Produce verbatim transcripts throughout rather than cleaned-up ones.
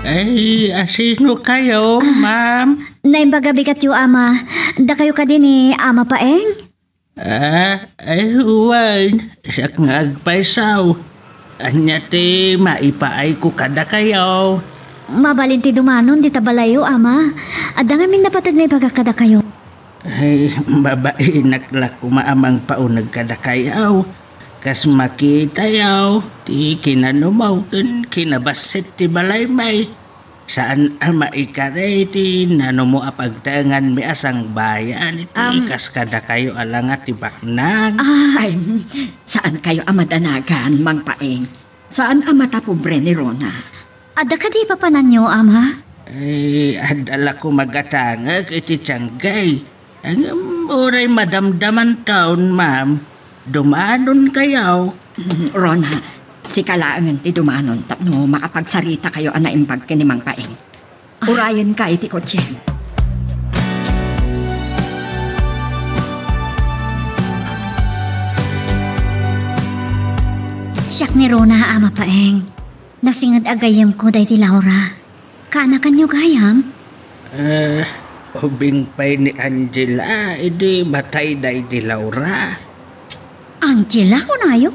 Ay, asino kayo, ma'am? Naimbag a bigatyo, Ama. Dakayo kadi ni Ama Paeng? Ah, ay, wen. Siak nga agpayso. Ania ti maipaayko kadakayo? Mabalin ti dumanon dita balayyo, Ama. Adda ngamin napateg nga ibagak kadakayo. Ay, mabainak la koma a mangpauneg kadakayo. Kas makitayo, ti kinanumaw ken kinabassit ti balaymi. Saan a maikari ti nanumo a pagtaenganmi a sangbayan iti Am. kas kadakayo a langa ti baknang. Ah. Ay, saan kayo a madanagan, Mang Paeng? Saan a matapobre ni Rona? Adda kadi papananyo, Ama? Ay, adda la koma gatangek iti tianggay. Ngem uray madamdamanton, ma'am, dumanon kayo. Mm, Rona, sika laengen ti dumanon tapno makapagsarita kayo a naimbag ken ni Mang Paeng. Ah. Urayen ka iti kotse. Siak ni Rona, Ama Paeng. Nasinged a gayyemko daydi Laura. Kaanakanyo gayam? Eh, ubing pay ni Angela, idi matay daydi Laura. Angela, kunayo?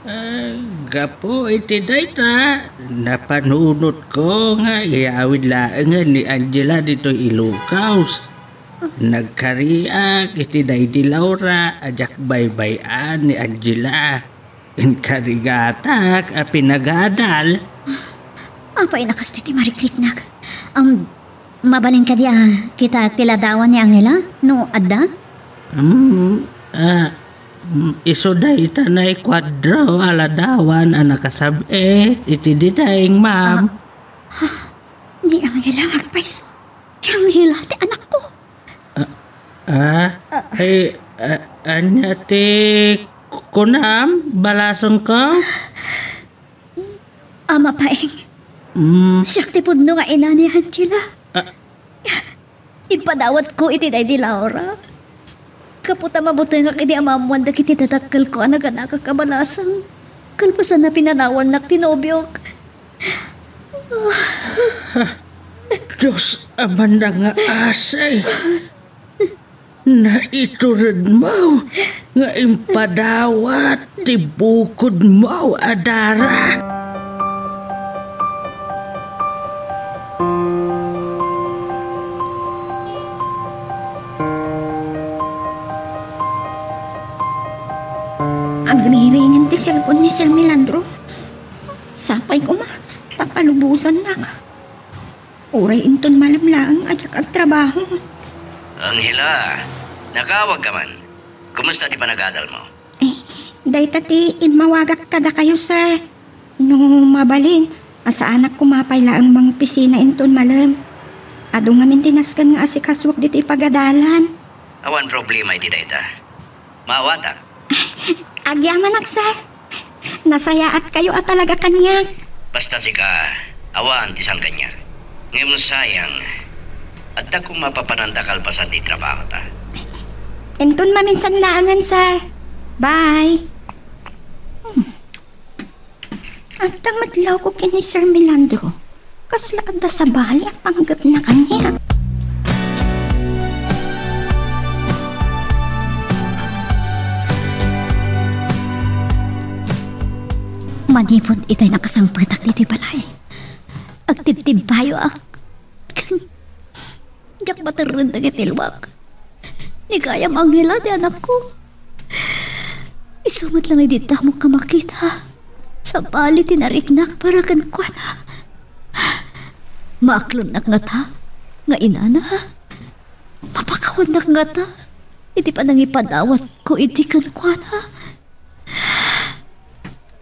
Eh, gapu iti dayta, napanunotko nga iyawid laengen ni Angela ditoy Ilocos. Nagkariak iti daydi Laura a diak baybay-an ni Angela. Inkarigatak a pinagadal. Apay a kas ti marikriknak? Am, mabalin kadi a kitaek ti ladawan ni Angela no adda? Mm, ah, mm, isu dayta naikuadro a ladawan a nakasab-et iti diding, ma'am. Ah, ni Angela nga agpayso. Ni Angela ti anakko. Ah, ah, ay, ah, ania ti kunam, balasengko? Ama Paeng. Mm. Siak ti pudno nga ina ni Angela. Ah. Impadawatko iti daydi Laura. Gapu ta mabutengak idi ammoan dagiti dadakkelko a naganakak a balasang. Kalpasan a pinanawannak ti nobiok. Dios a manangaasi. Naituredmo nga impadawat ti bukodmo a dara. Agriringen ti cellphone ni Sir Melandro. Sapay koma, ta palubosannak. Uray inton malem laeng a diak agtrabaho. Angela, nakaawagka man. Kumusta ti panagadalmo? Eh, dayta ti immawagak kadakayo, sir. No mabalin, saanak koma pay laeng mangopisina inton malem. Adu ngamin ti nasken nga asikasuak ditoy pagadalan. Awan problema iti dayta. Maawatak. Agyamanak, sir. Nasayaatkayo a talaga kaniak. Basta sika, awan ti saan kaniak. Ngem sayang, adda koma papananta kalpasan ti trabahota. Inton maminsan laengen, sir. Bye. Hmm. Adda met lawko ken ni Sir Melandro. Kasla adda sabali a panggepna kaniak. Manipud itay nakasangpetak ditoy balay, agtibtibbayoak. Diak materren dagiti luak. Ni gayam Angela ti anakko. Isu met la nga idi ammok nga makita, sabali ti nariknak para kenkuana. Maaklennak ngata nga inana? Mapakawannak ngata iti panangipadawatko idi kenkuana?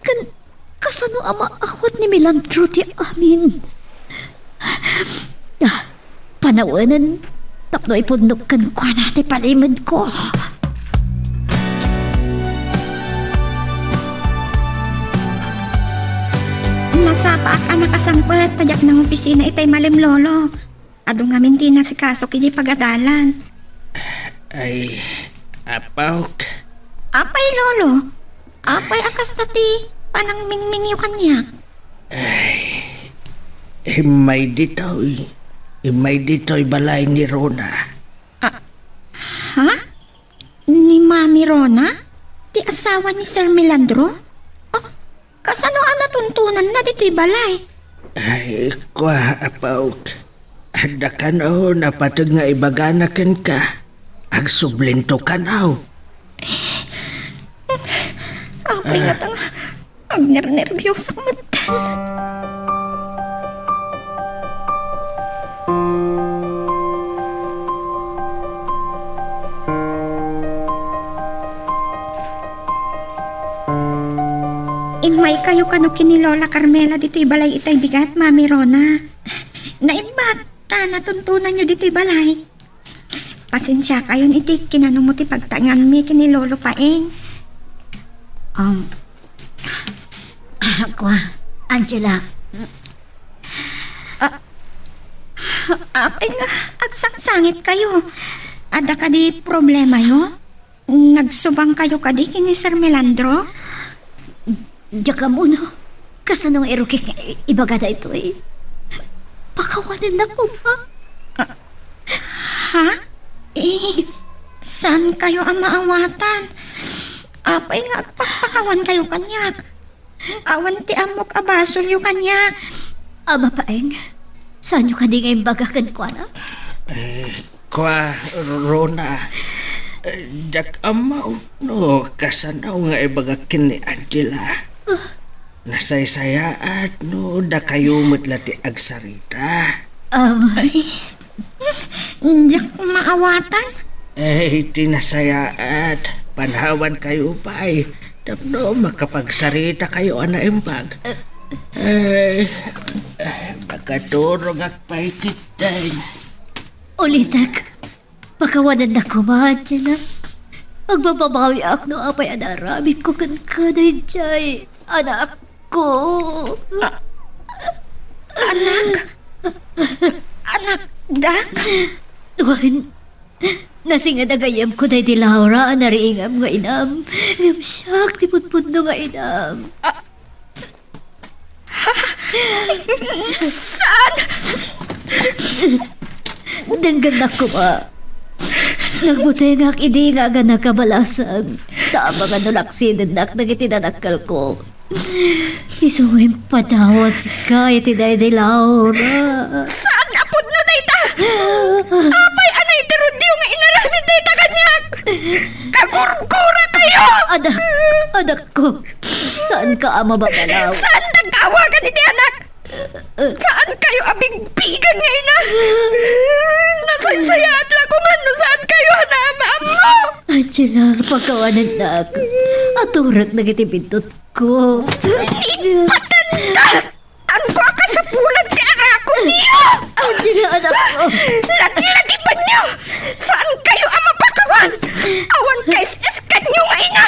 Ken kasano a maawat ni Melandro ti amin? Ah, panawenen tapno ipudnok kenkuana ti palimedko. Nasapaak a nakasangpet ta diak nangopisina itay malem, Lolo. Adu ngamin ti inasikasok idiay pagadalan. Ay, apok. Apay, Lolo? Apay a kasta ti panangmingmingyo kaniak? Ay, Immay ditoy. Immay ditoy balay ni Rona. Ah, ha? Ni Mami Rona? Ti asawa ni Sir Melandro? Ah, kasano a natuntonanna ditoy balay? Ay, kua, apok. Adda kano napateg nga ibagana kenka. Agsublinto kano. Apay, ah, nga tanga. Agnernerbiosak met. Immaykayo kano ken ni Lola Carmela ditoy balay itay bigat, Mami Rona. Naimbag ta natuntonanyo ditoy balay. Pasensiakayon iti kinanamo ti pagtaenganmi ken ni Lolo Paeng. Um, kua, Angela. Ah, apay nga agsangsangitkayo? Adda kadi problemayo? Nagsubangkayo kadi ken ni Sir Melandro? Diak ammo no kasano nga irukik nga i-, ibaga daytoy. Pakawanennak koma. Ah, ha? Eh, saankayo a maawatan? Apay nga agpakpakawankayo kaniak? Awan ti ammok a basolyo kaniak. Ama Paeng, saanyo kadi nga imbaga kenkuana? Eh, kua, Rona, eh, diak ammo no kasano nga ibaga ken ni Angela. Ah. Nasaysayaat no dakayo met la ti agsarita. Um, Ay, diak maawatan. Eh, ti nasayaat, panawankayo pay tapno makapagsaritakayo a naimbag. Eh, makaturogak pay ketdin. Ulitek, pakawanennak koma, Angela. Agbababawiak no apay a naaramidko kenka daydiay anakko. A-, anak? Anakda? Wen, nasinged a gayyemko daydi Laura a nariingam nga inam, ngem siak ti pudpudno nga inam. A-, Saan? Denggennak koma. Nagbutengak idi nga agana kabalasan. Ta amangan no laksinennak dagiti nadakkelko. Isu nga impadawatka iti daydi Laura. Saan a pudno dayta? Apay a naiterudyo nga inaramid dayta kaniak? Kagurgurakayo! Anak, anakko. Saanka a mabagalaw. Saandak nga awagan iti anak? Saankayo a bigbigen nga ina? Nasaysayaat la koma no saankayo a naam-ammo. Angela, pakawanennak. Aturek dagiti bindutko. Ipatanka! Saanko a kasapulan ti arakonyo! Angela, anakko. Laglagibanyo! Saankayo a mapakawan! Awan kaisiskanyo nga ina!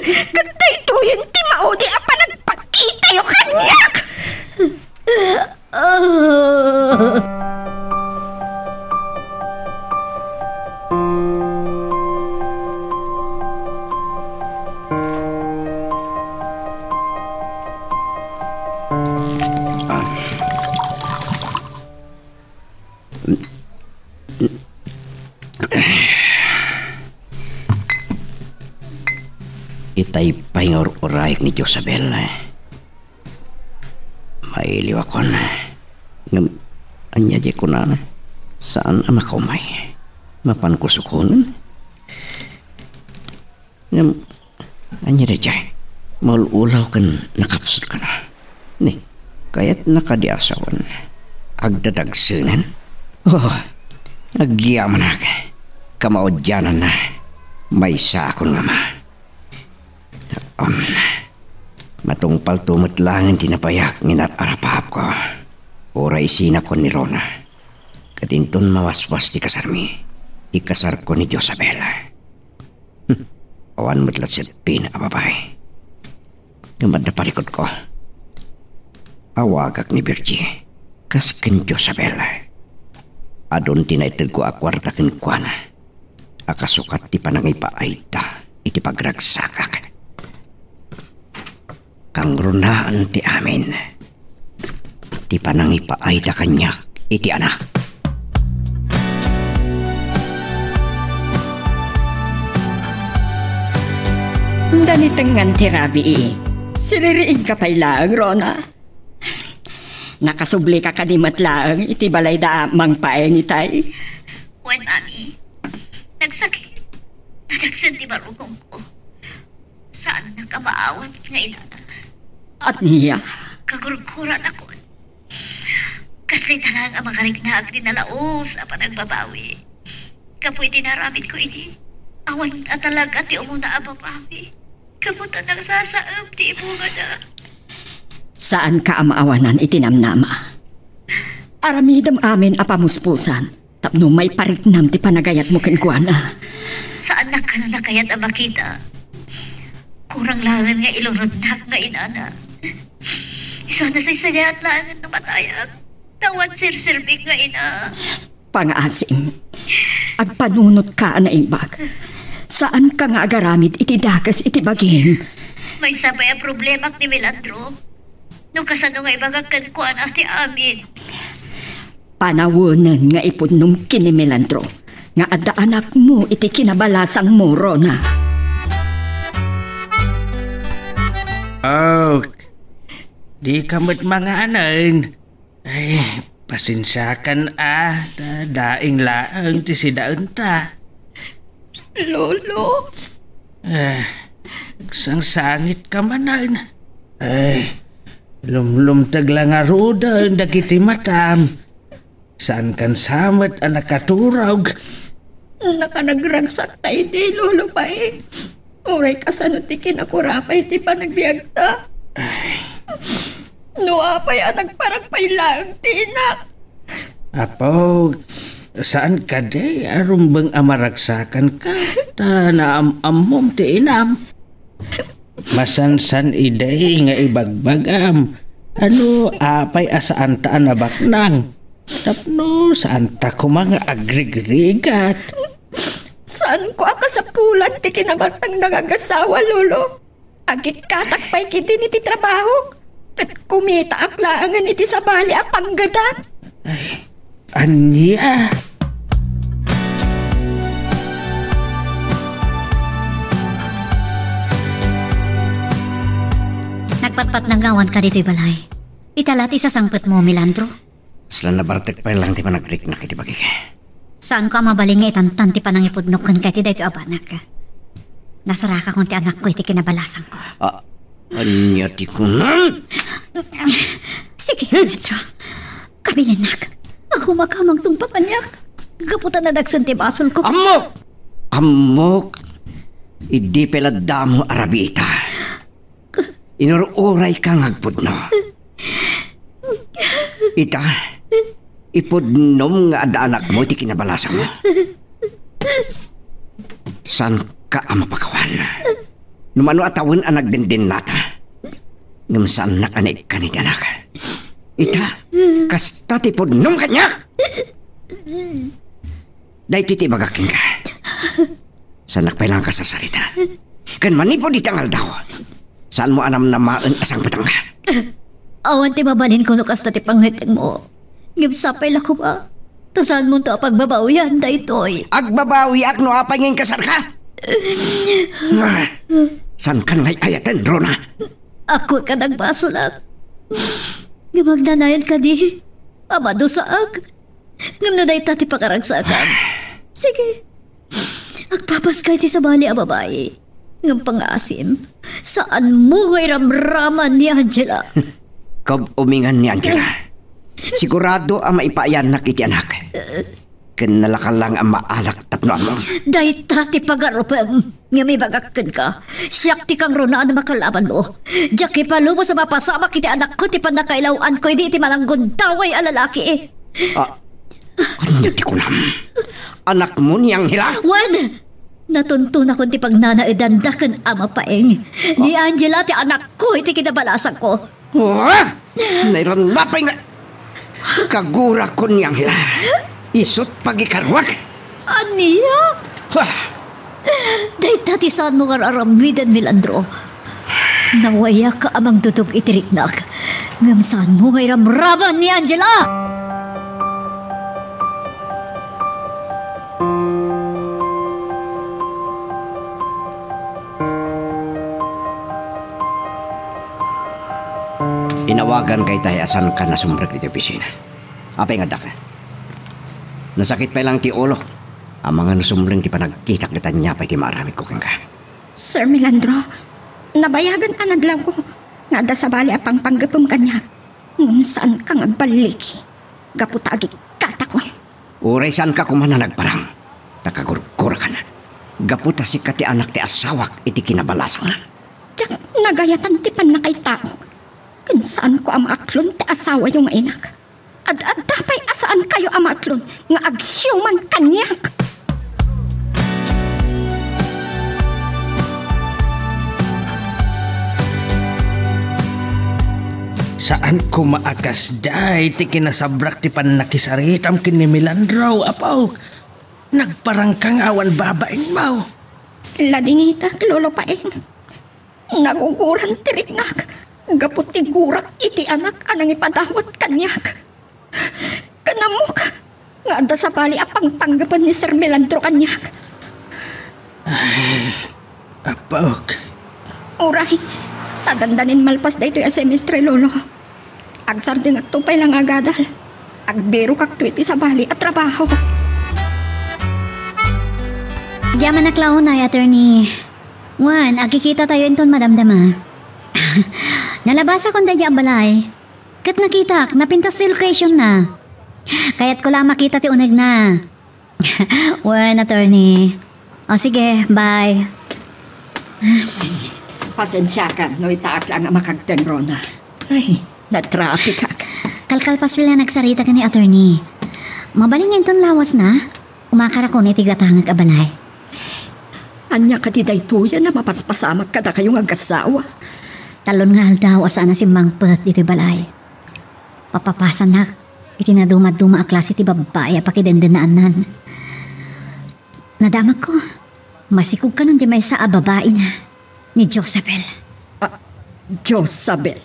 Ket daytoyen ti maudi a panagpakitayo kaniak! Ah. Itay pay nga ur-urayek ni Josabel. Mailiwakon. Ngem, ania diay kunana? Saan a makaumay? Mapanko sukonen? Ngem, ania daydiay? Maul-ulaw ken nakapsut kano. Ni, kayatna kadi a sawen? Agdadagsenen? Oh, agyamanak. Kamaudiananna, maysaakon nga ama. Um, matungpalto met laeng ti napayak nga inar-arapapko. Uray isinakon ni Rona. Ket inton mawaswas ti kasarmi, ikasarko ni Josabel. Hmm, awan met la setpin a babai. Ngem adda parikutko. Awagak ni Virgie, kas ken Josabel. Adun ti naitedko a kuarta kenkuana a kasukat ti panangipaayda iti pagragsakak. Kangrunaan ti amin. ti panangipaayda kaniak iti anak. Danitengan ti rabii. Siririingka pay laeng, Rona. Nakasublika kadi met laeng iti balayda a Mang Paeng itay? Wen, Mami. Nagsakit. Nadagsen ti barukongko. Saannak a maawat nga inana. Ania? Kagurguranakon. Kasla ita laeng a makariknaak ti nalaus a panagbabawi. Gapu iti naaramidko idi, awan a talaga ti umuna a babawi. Gapu ta nagsasaem ti ibungada. Saanka a maawanan iti namnama. Aramidem amin a pamuspusan tapno maipariknam ti panagayatmo kenkuana. Saannak kano a kayat a makita. Kurang laengen nga ilurotnak nga inana. Isu a nasaysayaat laengen no matayak. Ta awan serserbik nga ina. Pangaasim. Agpanunotka a naimbag. Saanka nga agaramid iti dakes iti bagim. Maysa pay a problemak ni Melandro. No kasano nga ibagak kenkuana ti amin. Panawenen nga ipudnom ken ni Melandro nga adda anakmo iti kinabalasangmo, Rona. Oh, dika met manganen. Ay, pasensiakan a, ta daing laeng ti sidaenta. Lolo? Eh, sangsangit ka manen. Ay, lumlumteg la ngaruden dagiti matam. Saankan sa met a nakaturog. Nakanagragsak ta idi, Lolo Paeng. Uray kasano ti kinakurapay ti panagbiagta. No apay a nagparang pay laeng ti inak. Apo, saan kadi a rumbeng a maragsakanka ta naam-ammom ti inam? Masansan idi nga ibagbagam. Ano, apay a saanta a nabaknang? Tapno saanta koma nga agrigrigat. Saanko a kasapulan ti kinabaknang nga agasawa, Lolo. Agikkatak pay ketdin iti trabahok, ket kumitaak laengen iti sabali a panggedan. Ay, ania? Nagpatpatnang nga awanka ditoy balay. Ita la ti sasangpetmo, Melandro? Saan a nabartek pay lang ti panagriknak iti bagik. Saanko a mabalin nga itantan ti panangipudnok kenka iti daytoy a banak. Nasarakakon ti anakko iti kinabalasangko. Ah, ania ti kunam? Sige, Pedro. Kabilennak. Agkumakamang tungpataniak. Gapu ta nadagsen ti basolko. Ammok! Ammok! Idi pay la damo a rabiita. Inur-urayka nga agpudno. Ita, ipudnom nga adda anakmo iti kinabalasangmo. Saanka a mapakawan. No mano a tawen a nagdendennata, ngem saannak a naikkan iti anak. Ita, kasta ti pudnom kaniak. Daytoy ti ibagak kenka. Saannak pay lang a kasarsarita. Ken manipud iti nga aldaw, saanmo a namnamaen a sangpetenka. Awan ti mabalinko no kasta ti pangngetengmo. Ngem sapay la koma, ta saanmonto a pagbabawian daytoy. Agbabawiak no apay nga inkasarka. Saankan nga ay-ayaten, Rona? Akwek a nagbasolak. Ngem agnanayon kadi a madusaak. Ngem no dayta ti pakaragsakam, sige, agpapaska iti sabali a babai. Ngem pangaasim, saanmo nga iramraman ni Angela. Kab-umingan ni Angela. Sigurado a maipaayannak iti anak. Ken nalaka lang a maalak tapno ammom. Dayta ti pagarupem. Ngem ibagak kenka, siak ti kangrunaan a makalabanmo. Diak ipalubos a mapasamak iti anakko ti pannakailaw-anko idi iti mananggundaway a lalaki. Ah, ania ti kunam? Anakmo ni Angela? Wen, natuntonakon ti pagnanaedanda ken Ama Paeng. Ni Angela ti anakko iti kinabalasangko. Ah! Nairannapay nga kagurakon ni Angela. Isut' pagikaruak. Ania? Ah! Dayta ti saanmo nga ar-aramiden, Melandro. Nawayak a mangdudog iti riknak. Ngem saanmo nga iramraman ni Angela? Inawaganka itay a saanka nasumrek iti opisina. Apay nga addaka? Nasakit pay lang ti ulok. Amangan no sumreng ti panagkitak ket ania pay ti maaramidko kenka. Sir Melandro, nabayagen a naglawko nga adda sabali a pangpanggepem kaniak. Ngem saanka nga agballigi gapu ta agikkatakon. Uray saanka koma a nagparang, ta kagurgurakan. Gapu ta sika ti anak ti asawak iti kinabalasangna. Diak nagayatan ti pannakaitaok. Ken saanko a maaklon ti asawayo nga inak. Ad-adda pay a saankayo a maaklon nga agsiuman kaniak. Saan koma a kasdiay ti kinasabrak ti pannakisaritam ken ni Melandro, apo. Nagparangka nga awan babainmo. Ladingitak, Lolo Paeng. Naguguran ti riknak gapu ti gurak iti anak a nangipadawat kaniak. Ken ammok nga adda sabali a pangpanggepen ni Sir Melandro kaniak. Ay, apok. Uray, ta dandanin malpas daytoy a semestre, Lolo. Agsardengakto pay la nga agadal. Agbirokakto iti sabali a trabaho. Agyamanak la unay, attorney. Wen, agkikitatayo inton madamdama. Nalabasakon daydiay a balay. Ket nakitak, napintas ti location na. Kayatko la a makita ti unegna. Wen, attorney. O, sige, bye. Pasensiakan no itaak laeng a makagtengrona. Ay, natrapikak. Kalkalpasko la nagsarita ken ni attorney. Mabalin nga inton lawasna, umakarakon iti gatangek a balay. Ania kadi daytoyen a mapaspasamak kadakayo nga agassawa? Talon nga aldaw a saan a simmangpet ditoy balay. Papapasanak iti nadumaduma a klase ti babbai a pakidendennaannan. Nadamagko, masikog kanon ti maysa a babaina, ni Josabel. Ah, Josabel?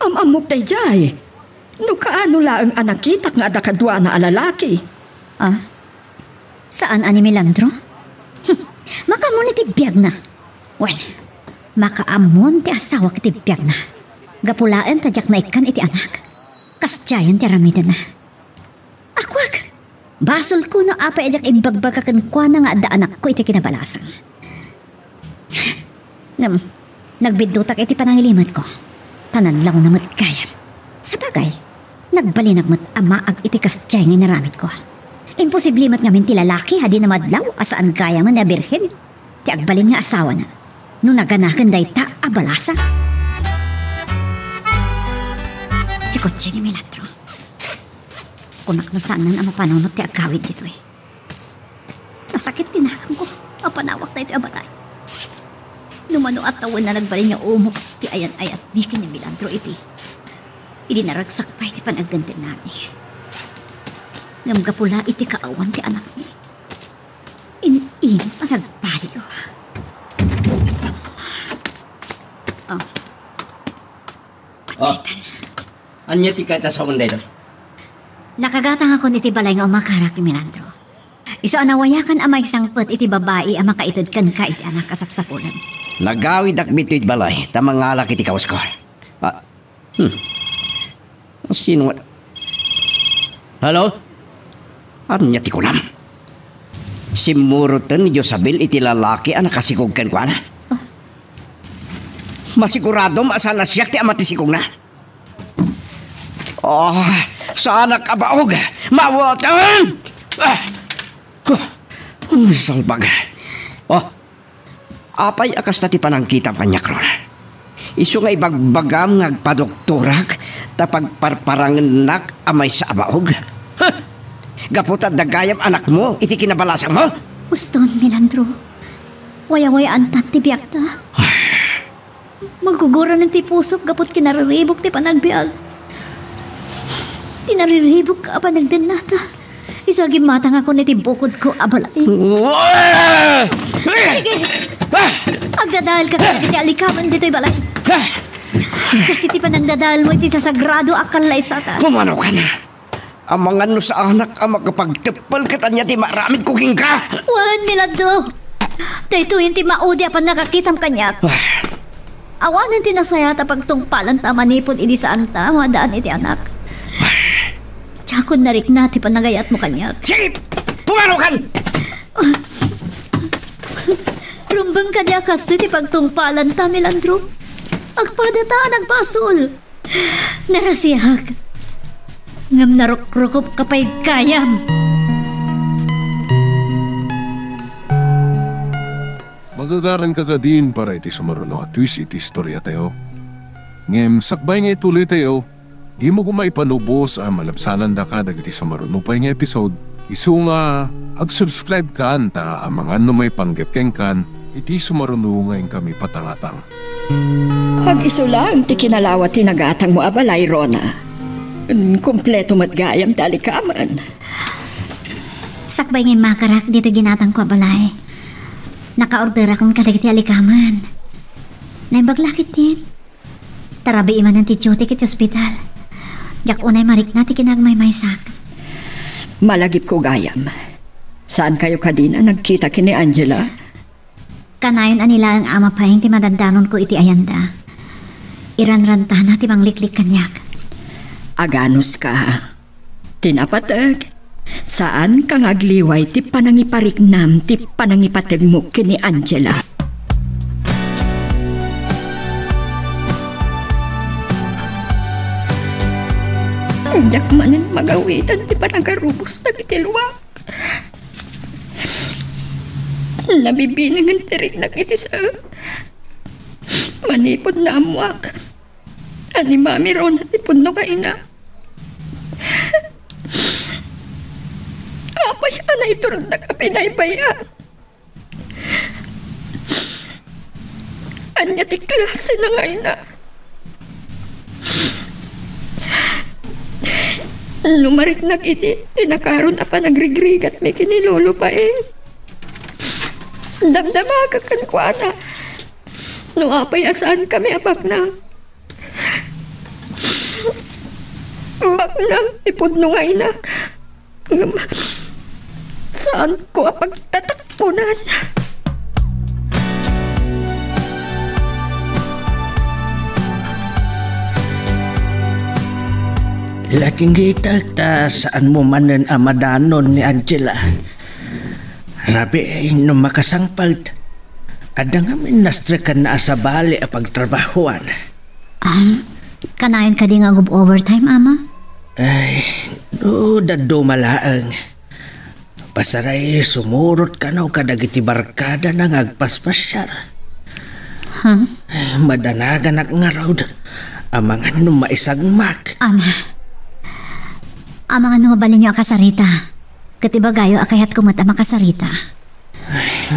Am-ammok daydiay. No kaano laeng a nakitak nga adda kaduana a lalaki. Ah? Saan a ni Melandro? Makaammo ti biagna. Wen, makaammo ti asawak iti biagna. Gapu laeng ta diak naikkan iti anak. Kasdiayen ti aramidenna. Akuak! Basolko no apay a diak imbagbaga kenkuana nga adda anakko iti kinabalasang. Ngem, nagbiddutak iti panangilimetko, ta nadlawna met gayam. Sabagay, nagbalinak met a maag iti kasdiay nga inaramidko. Imposible met ngamin ti lalaki a di namadlaw a saan gayamen a birhen ti agbalin nga asawana no naganaken dayta a balasang. Ti kotse ni Melandro. Kunak no saannan a mapanunot ti agawid ditoy. Nasakit ti naganko a panawak daytoy a balay. No mano a tawen a nagbalin nga umok ti ayan-ayat ni ken ni Melandro iti, idi naragsak pay ti panagdendennami. Ngem gapu la iti kaawan ti anakmi, in-init a nagbaliw. Ah. Ah. Ania ti kayat a sawen dayta? Nakagatangakon iti balay nga umakarak ni Melandro. Isu a nawayakan a maisangpet iti babai a makaited kenka iti anak a sapsapulan. Nagawidak ditoy balay ta mangalak iti kawasko. Ah, hmm. Sino nga? Hello? Ania ti kunam? Simmuroten ni Josabel iti lalaki a nakasikog kenkuana. Masiguradom a saan a siak ti ama ti sikogna. Oh, saanak a baog! Mawaten! Ah! Huh! Salbag! Oh, apay a kasta ti panangkitam kaniak, Ron? Isu nga ibagbagam nga agpadoktorak ta pagparparangennak a maysa a baog? Huh! Gapu ta adda gayam anakmo iti kinabalasangmo? Uston, Melandro. Wayawayaan ta ti biagta. Maguguran ti pusok gapu ti kinariribuk ti panagbiag. Ti nariribuk a panagdennata. Isu a gimmatangakon iti bukodko a balay. Sige! Ah! Agdadaelka kadagiti alikamen ditoy balay. Ah! Kas iti panangdadaelmo iti sasagrado a kallaysatan. Pumanokan! Amangan no saanak a makapagteppel ket ania ti maaramidko kenka? Wen, Milagro! Daytoyen ti maudi a pannakakitam kaniak. Ah. Awanen ti nasayaat a pagtungpalanta manipud idi saanta a maadaan iti anak. Diakon narikna ti panagayatmo kaniak. Sige! Pumanokan! Rumbeng kadi a kastoy ti pagtungpalanta, Milagro. Agpadata a nagbasol. Narasiak. Ngem narukrukotka pay gayam. Magagaranka kadin para iti sumaruno a twist iti istoriatayo. Ngem sakbay nga ituloytayo, dimo koma ipanubos a malabsanandaka dagiti sumaruno pay nga episode, isu nga ag-subscribe kan ta amangan no maipanggep kenkan iti sumaruno nga inkami patangatang. Agisu laeng ti kinalawa ti nagatangmo a balay, Rona. Kompleto met gayam ti alikamen. Sakbay nga immakarak ditoy ginatangko a balay, nakaorderakon kadagiti alikamen. Naimbag la ketdin. Ta rabii manen ti duty iti ospital. Diak unay marikna ti kinagmaymaysak. Malagipko gayam. Saankayo kadin a nagkita ken ni Angela? Kanayon a ni laeng a mapaeng ti madandanonko iti ayanda. Iranrantana ti mangliklik kaniak. Aganuska. Ti napateg, saanka nga agliway ti panangipariknam ti panangipategmo ken ni Angela. Diak manen magawidan ti panagarubos dagiti luak. Nabibinengen ti riknak iti sao. Manipud naammoak a ni Mami Rona ti pudno nga ina. Apay a naiturognak a pinaybay-an? Ania ti klase na nga ina? No mariknak iti tinakaron a panagrigrigatmi ken ni Lolo Paeng, damdamagak kenkuana no apay a saankami a baknang. Baknang ti pudno nga inak. Ngem saanko a pagtatakkonan. Latingitek ta saanmo manen a madanon ni Angela. Rabii no makasangpet, adda ngamin nastrekanna a sabali a pagtrabahoan. Ah, kanayon kadi nga ag-overtime, Ama? Ay, no dadduma laeng. Pasaray sumurot kano kadagiti barkadana nga agpaspasiar. Ha? Ay, madanaganak ngarud. Amangan no maisagmak. Ama, amangan no mabalinyo a kasarita. Ket ibagayo a kayatko met a makasarita. Ay,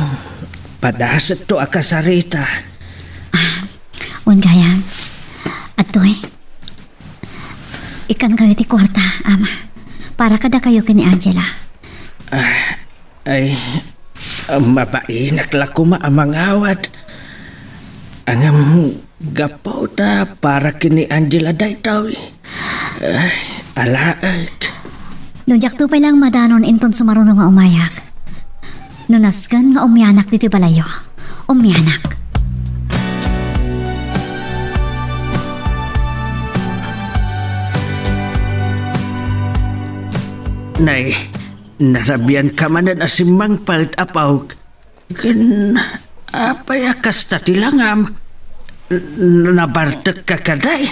padasetto a kasarita. Ah, wen gayam. Adtoy. Ikkankayo ti kuarta, Ama. Para kadakayo ken ni Angela. Ah, ay, mabainak la koma a mangawat. Ngem gapu ta para ken ni Angela daytoy. Ay, alaek. No diakto pay laeng madanon inton sumaruno nga umayak. No nasken nga umianak ditoy balayyo, umianak. Nay, narabianka manen a simmangpet, apok. Ken apay a kasta ti langam? N-, nabartekka kadi?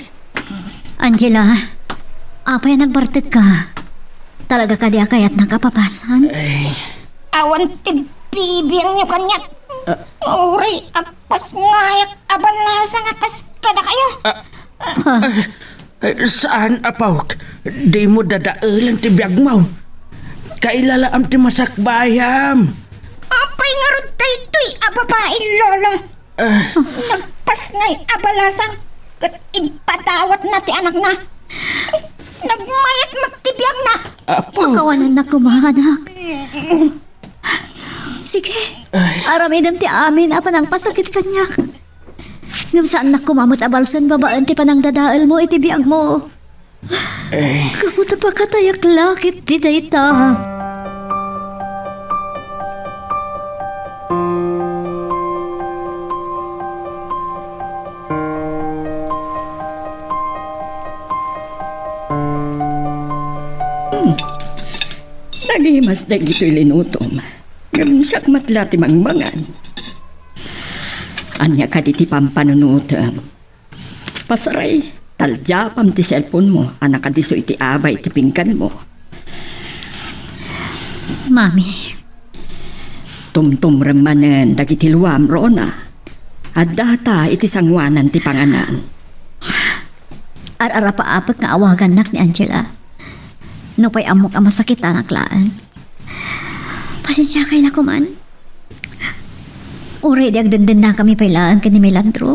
Angela, apay a nagbartekka? Talaga kadi a kayatnak a papasan? Ay. Awan ti bibiangyo kaniak. Ah. Uray agpasngayak a balasang a kas kadakayo. Ah. Ah. Ay, saan, apok. Dimo dadaelen ti biagmo. Kailalaam ti masakbayam. Apay ngarud daytoy a babai, Lolo? Ah. Nagpasngay a balasang ket impatawatna ti anakna. Nagmayat met ti biagna. Apo. Pakawanennak koma, anak. Sige. Ay. Aramidem ti amin a panangpasakit kaniak. Ngem saannak koma met a balsen babaen ti panangdadaelmo iti biagmo. Eh. Gapu ta pakatayak la ketdi dayta. Hmm. Nagimas dagitoy linutom. Ngem siak met la ti mangmangan. Ania kadi ti pampanunotem? Pasaray, taldiapam ti cellphone-mo a nakadisso iti abay ti pingganmo. Mami. Tumtumrem manen dagiti luam, Rona. Addata iti sangoanan ti panganan. Ar-arapaapek nga awagannak ni Angela. Nupay ammok a masakitanak laeng. Pasensiakay la koman. Uray di agdendennakami pay laeng ken ni Melandro.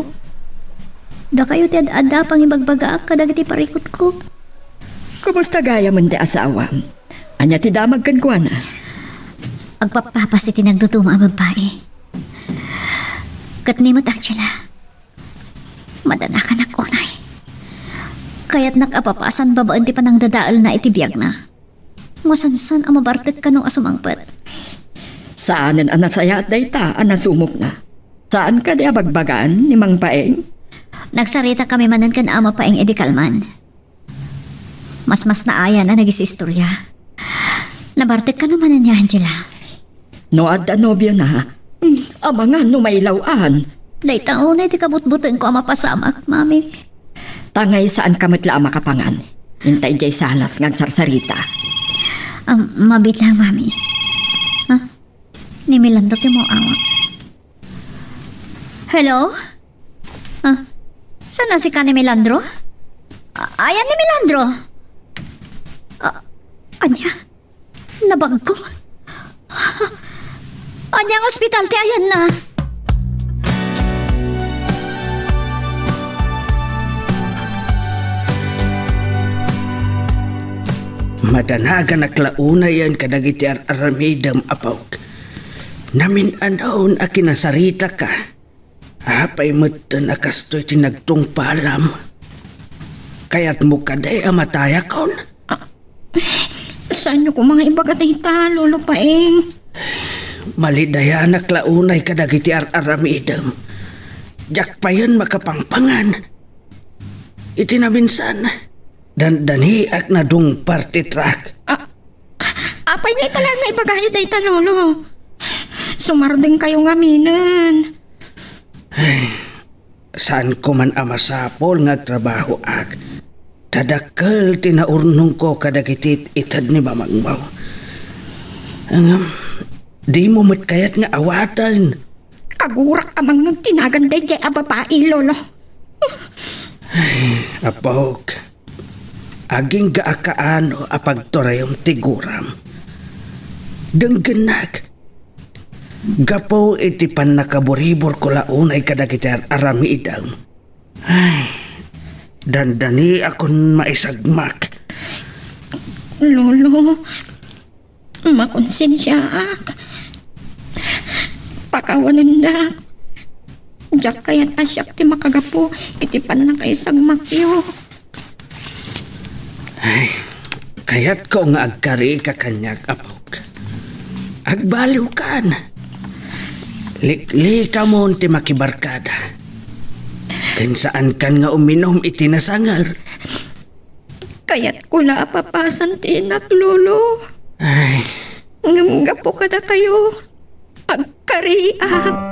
Dakayo ti ad-adda a pangibagbagaak kadagiti parikutko. Kumusta gayamen ti asawam? Ania ti damag kenkuana? Agpappapas iti nagduduma a babbai. Ket ni met, Angela. Madanakanak unay. Kayatnak a papasan babaen ti panangdadaelna iti biagna. Masansan a mabartek kano a sumangpet. Saanen a nasayaat dayta a nasumokna. Saan kadi a bagbagaan ni Mang Paeng? Nagsaritakami manen ken Ama Paeng idi kalman. Mas, mas naayan a nagisistorya. Nabartek kano manen ni Angela? No adda nobiona, hmm, amangan no mailaw-an. Dayta unay ti kabutbutengko a mapasamak, Mami. Tangay saanka met la a makapangan. Inta idiay salas nga agsarsarita. Am, mabiit lang, Mami. Ah, ni Melandro ti maawak. Hello? Ah, saan a sika ni Melandro? A-, ayan ni Melandro? Ah, ania? Nabagko? Ania nga ospital ti ayanna? Madanaganak la unayen kadagiti ar-aramidem, apok. Namin-anon a kinasaritaka. Apay metten a kastoy ti nagtungpalam? Kayatmo kadi a matayakon? Ah, saanyo koma nga ibaga dayta, Lolo Paeng? Malidayanak la unay kadagiti ar-aramidem. Diak payen makapangpangan. Iti naminsan, dandaniak nga dungpar ti truck. Ah, apay nga ita laeng nga ibagayo dayta, Lolo? Sumardengkayo ngaminen. Ay, saanko man a masapul nga agtrabahoak. Ta dakkel ti naurnongko kadagiti ited ni mamangmo. Ngem, dimo met kayat nga awaten. Kagurak a mangngeg ti nagan daydiay a babai, Lolo. Ay, apok. Agingga a kaano a pagturayem ti guram. Denggennak. Gapu iti pannakaburiborko la unay kadagiti ar-aramidem. Ay, dandaniakon maisagmak. Lolo, makonsensiaak. Pakawanendak. Diak kayat a siak ti makagapu iti pannakaisagmakyo. Ay, kayatko nga agkarika kaniak, apok. Agbaliwkan. Liklikamon ti makibarkada. Ken saankan nga uminum iti nasanger. Kayatko la a papasan ti inak, Lolo. Ay. Ngem gapu kadakayo, agkariak.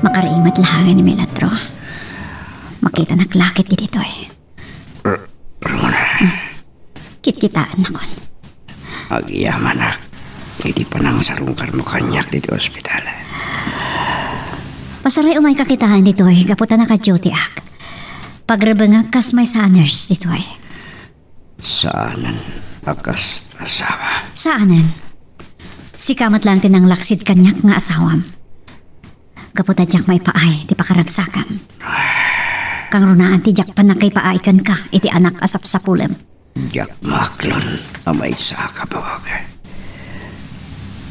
Makariing met laengen ni Melandro. Makitanak la ketdi ditoy. Kitkitaennakon. Agyamanak iti panangsarungkarmo kaniak ditoy ospital. Pasaray umayka kitaen ditoy gapu ta naka-dutyak. Pagrebengak kas maysa a nurse ditoy. Saanen a kas asawa? Saanen. Sika met laeng ti nanglaksid kaniak nga asawam. Gapu ta diak maipaay ti pakaragsakam. Kangrunaan ti diak pannakaipaay kenka iti anak a sapsapulem. Diak maaklon a maysa ka bawag.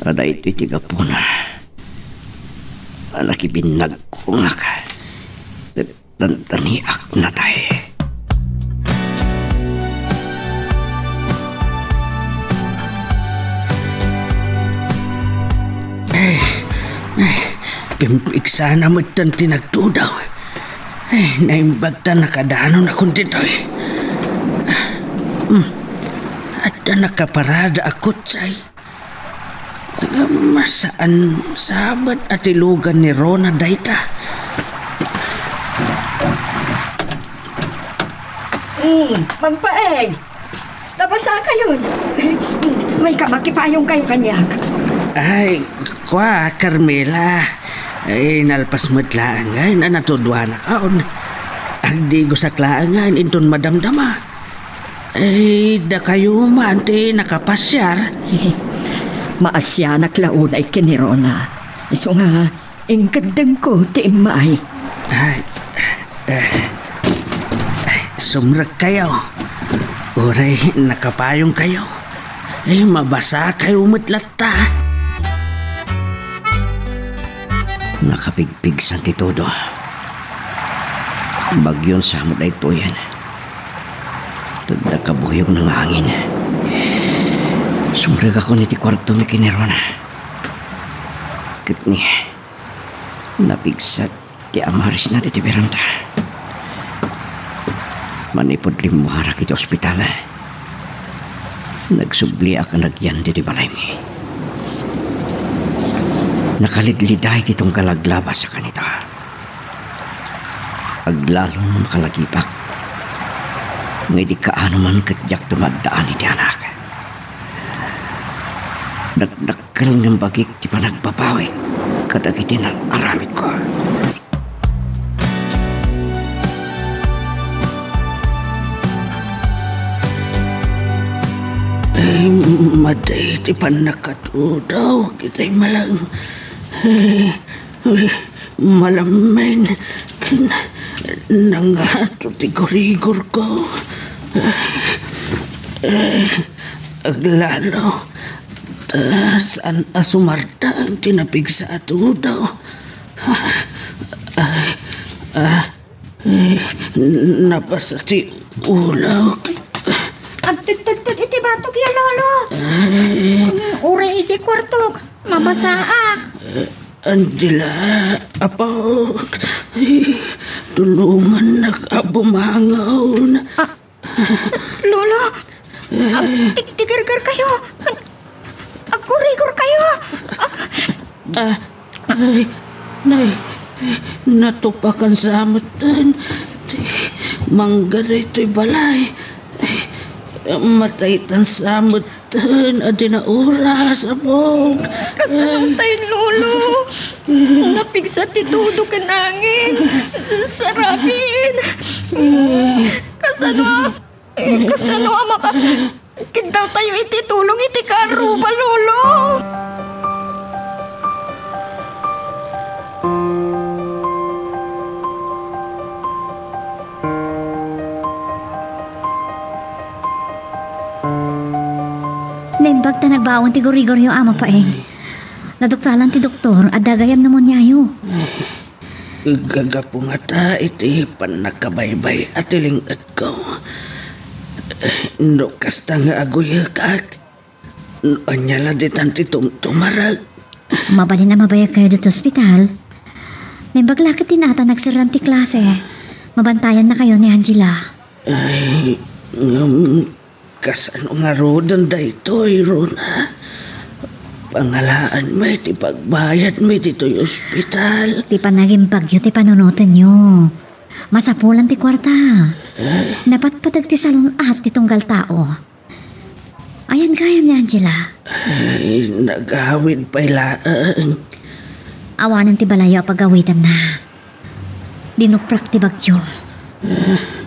A daytoy ti gapuna a nakibinnagko nga ka. Tantaniak natay. Ay, ay, pimpigsana met ti nagtudaw. Ay, naimbag ta nakadanon a kun ditoy. Hmm. Adda nakaparada a kutsay. Ngem saan sa met a ti lugan ni Rona dayta. Mm, Mangpaeng. Nabasa kayon. Mayka makipayong kayo kaniak. Ay, kua, Carmela. Ay, nalpas met laeng nga natuduanak. Agdigosak laeng nga inton madamdama. Ay, dakayo man ti nakapasiar. Maasianak la unay ken ni Rona. Isu nga, inkeddengko ti immay. Ay, eh, ay, sumrekkayo. Uray nakapayongkayo. Ay, mabasakayo met latta. Nakapigpigsan ti tudo. Bagyon sa met daytoyen. Tadda kabuyog nga angin. Sumrekakon iti kuartomi ken ni Rona. Ket ni, napigsat ti amarisna ditoy beranda. Manipud rimmuarak iti ospital, nagsubliak a nagyan ditoy balaymi. Nakalidliday ti tunggal aglabas a kanita. Aglalon makalagipak. Nga idi kaano man ket diak dumaddaan iti anak. Dakdakkel ngem bagik ti panagbabawik kadagiti naaramidko. Ay, madi ti pannakatudaw, kitay malang. Ay, Malammen, nangato ti gurigorko. Aglalo, ta saan a sumardang ti napigsa a tudo. Ay, ah, ay, nabasa ti ulok. Agtedtedted iti batok ya, Lolo. Ay. Uray iti kuartok. Mabasaak. Angela, apo, tulongannak a bumangon. Ah, Lolo, ag-, tig-, tigirgir kayo. Agkurigor kayo. Ah, ay, nay, natupakan sa amutan. Mangga daytoy balay. Mataytan sa amut Ten, adi na oras, abog. Kasano tay, Lolo? Napigsa ti tudo ken angin. Sarapin. Kasano a, kasano a maka-, kiddaw tayo iti tulong iti karruba, Lolo? Naimbag ta nagbaon ti gurigoryo, Ama Paeng. Naduktalan ti doktor, adda gayam pneumonia yo. Gagapu ngata iti pannakabaybay-a ti ling-etko. No kasta nga aguyekak, no ania la ditan ti tumtumarek. Mabalin a mabayag kayo ditoy ospital. Naimbag la ket ti nata nagserran ti klase. Mabantayan na kayo ni Angela. Ay, ngem, kasano ngaruden daytoy, Rona? Pangalaanmi ti pagbayadmi ditoy ospital. Ti panagimbagyo ti panunotenyo. Masapulan ti kuarta. Napatpateg ti salun-at ti tunggal tao. Ayan gayam ni Angela. Ay, nagawid pay laeng. Awanen ti balayo a pagawidanna. Dinuprak ti bagyo.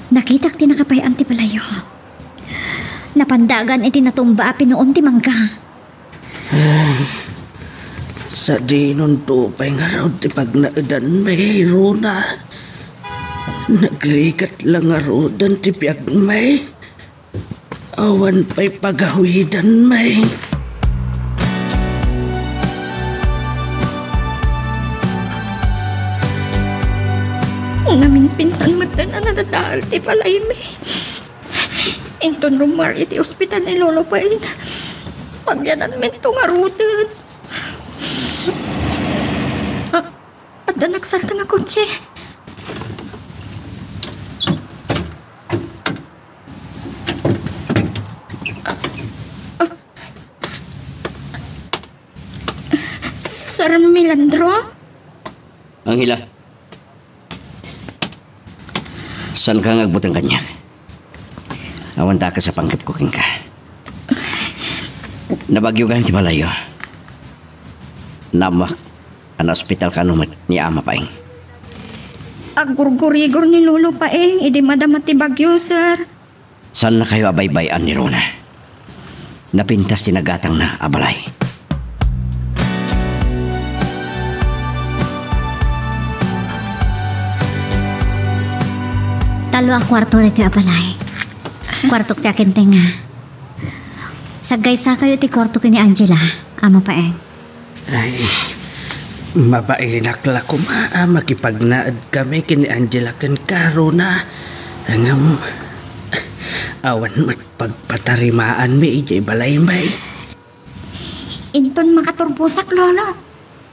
Nakitak ti nakapay-an ti balayo. Napandagan iti natumba a pinuon ti mangga. Sadinonto pay ngarud ti pagnaedanmi, Rona. Nagrigat la ngaruden ti biagmi. Awan pay pagawidanmi. Naminpinsan metten a nadadael ti balaymi. Inton rummuar iti ospital ni Lolo Paeng, pagyananminto ngaruden. Ah, adda nagsarta nga kotse. Sir Milandro? Angela, saanka nga agbuteng kaniak? Awan dakes a panggepko kenka. Nabagyo gayam ti balayyo. Naammoak a naospital kano met ni Ama Paeng. Aggurgurigor ni Lolo Paeng idi madama ti bagyo, sir. Saannakayo a baybay-an ni Rona. Napintas ti nagatangna a balay. Tallo a kuarto ditoy a balay. Kuartok ti akintengnga. Saggaysakayo ti kuarto ken ni Angela, Ama Paeng. Ay, mabainak la koma a makipagnaed kami ken ni Angela ken Rona. Ngem, awan met pagpatarimaanmi idiay balaymi. Inton makaturbosak, Lolo,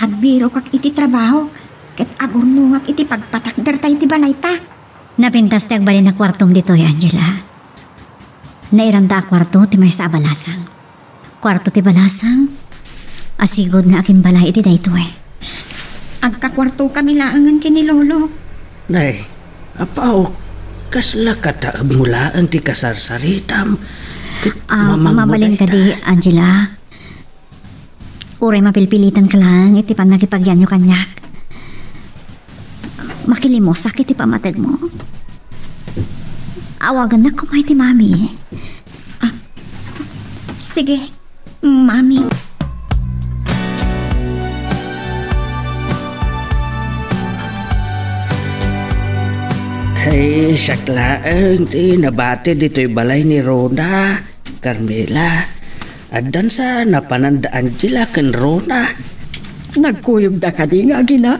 agbirokak iti trabahok, ket agurnongak iti pagpatakder ta iti balayta. Napintas ti agbalin a kuartom ditoy, Angela. Nairanta a kuarto ti maysa a balasang. Kuarto ti balasang, asigud nga agimbalay iti daytoy. Agkakuartokami laengen ken ni Lolo. Nay, apo, kasla kataebmo laeng ti kasarsaritam? Ket Ah, mamangmo mabalin dayta. Kadi, Angela. Uray mapilpilitanka laeng iti pannakipagyanyo kaniak. Makilimusak iti pammategmo. Awagannak koma iti mami. Ah, sige, mami. Ay, siak laeng ti nabati ditoy balay ni Rona. Carmela, addan sa napanan da Angela ken Rona? Nagkuyogda kadi nga agina?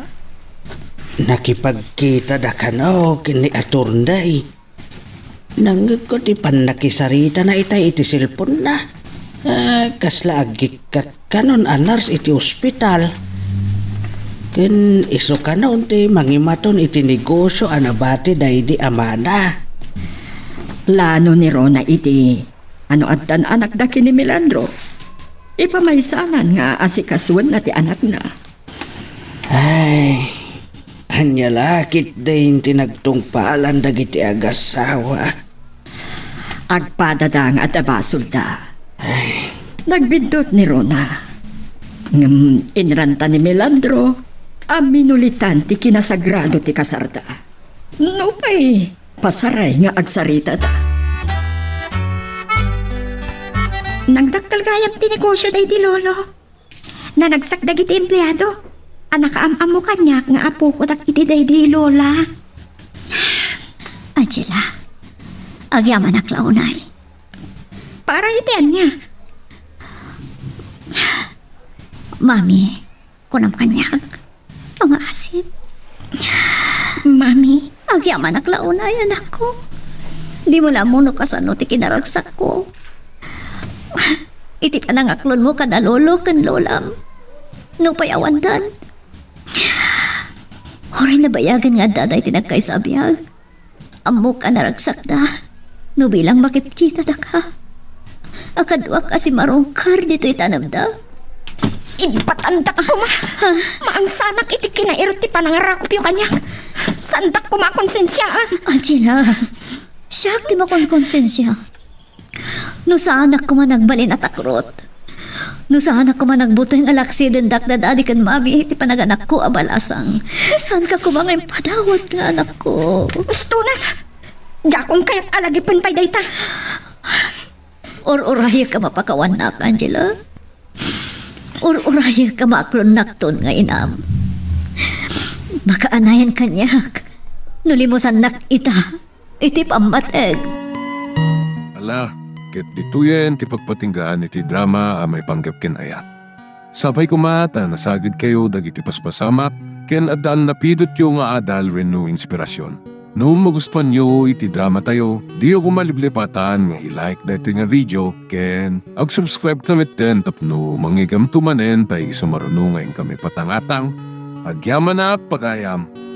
Nakipagkitada kano ken ni Attorney. Nangngegko ti pannakisaritana itay iti cellphone-na. Ah, kasla agikkat kanon a nurse iti ospital. Ken isu kanon ti mangimaton iti negosio a nabati daydi amana. Plano ni Rona idi a no addan anakda ken ni Milandro, ipamaysanan nga asikasuenna ti anakna. Ay, ania la ketdin ti nagtungpalan dagiti agassawa? Agpadada nga adda basolda. Ay. Nagbiddut ni Rona. Ngem inranta ni Milandro a minulitan ti kinasagrado ti kasarda. Nupay pasaray nga agsaritada. Nagdakkel gayam ti negosio daydi lolo. Naragsak dagiti empleado a nakaam-ammo kaniak nga apoko dagiti daydi lola. Angela, agyamanak la unay. Para iti ania? Mami, kunam kaniak, pangasim. Mami. Agyamanak la unay, anakko. Dimo la ammo no kasano ti kinaragsakko. Iti panangaklonmo kada lolo ken lolam. Nupay awandan. Uray nabayagen nga adda daytoy nagkaysa a biag. Ammok a naragsakda no bilang makitkitada ka. A kaduak a simarungkar ditoy tanemda. Impatandak koma. Ha? Maangsanak iti kinairut ti panangarakupyo kaniak. Saandak koma a konsensiaan. Angela, siak ti makonkonsensia. No saanak koma nagbalin a takrot, no saanak koma nagbuteng a laksidendak da dadi ken mami iti panaganakko a balasang, saanka koma nga impadawat nga anakko. Ustonan! Diakon kayat a lagipen pay dayta. Ur-urayek a mapakawannak, Angela. Ur-urayek a maaklonnakton nga inam. Makaanayan kaniak. no limusannak ita iti pammateg. Ala, ket ditoyen ti pagpatinggaan iti drama a maipanggep ken ayat. Sapay koma ta nasagidkayo dagiti paspasamak ken addan napidotyo nga adal wenno inspirasyon. No magustuanyo iti dramatayo, diyo koma liplipatan nga i-like daytoy nga video ken ag-subscribe ka metten tapno mangigamto manen ta isu maruno nga inkami patangatang. Agyamanak, pagayam!